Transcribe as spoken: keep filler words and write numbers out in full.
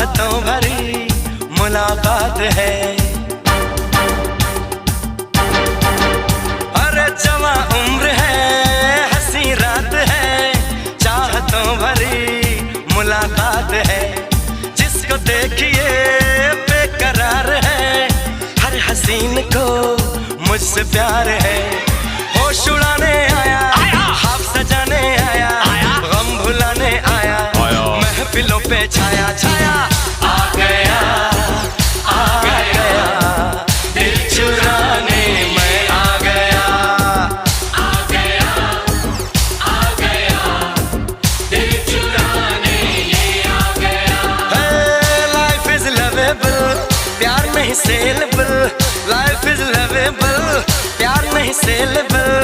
तो भरी मुलाकात है। अरे जवा उम्र है, हंसी रात है, चाहतों भरी मुलाकात है। जिसको देखिए बेकरार है, हर हसीन को मुझसे प्यार है। होश उड़ाने आया, आया। ख्वाब सजाने आया, आया। गम भुलाने आया, आया। महफिलों पे छाया छाया। आ गया, आ गया, दिल चुराने मैं आ गया। आ गया, आ गया, दिल चुराने ये आ गया। Hey, life is lovable, प्यार नहीं saleable। Life is lovable, प्यार नहीं saleable।